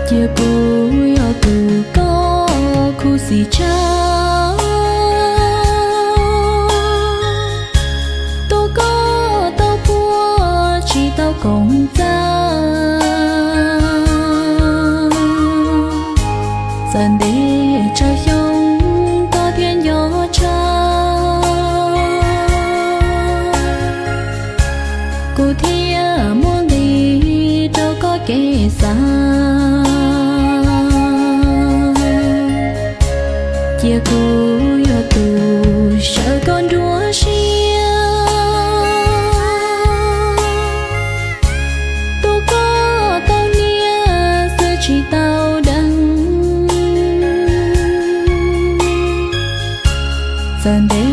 Cia kuv yog tus koj khuv xim tshaj, tus koj tau puag tsis tau koom txaj. Txawm ntev tsawg xyoo koj thiaj nco tshaj, kuv thiaj muab nqis rau koj kev xav. Cia kuv yog tus sawv koj nruab siab, tus koj tau niam xwb tsis tau deev. Txawm ntev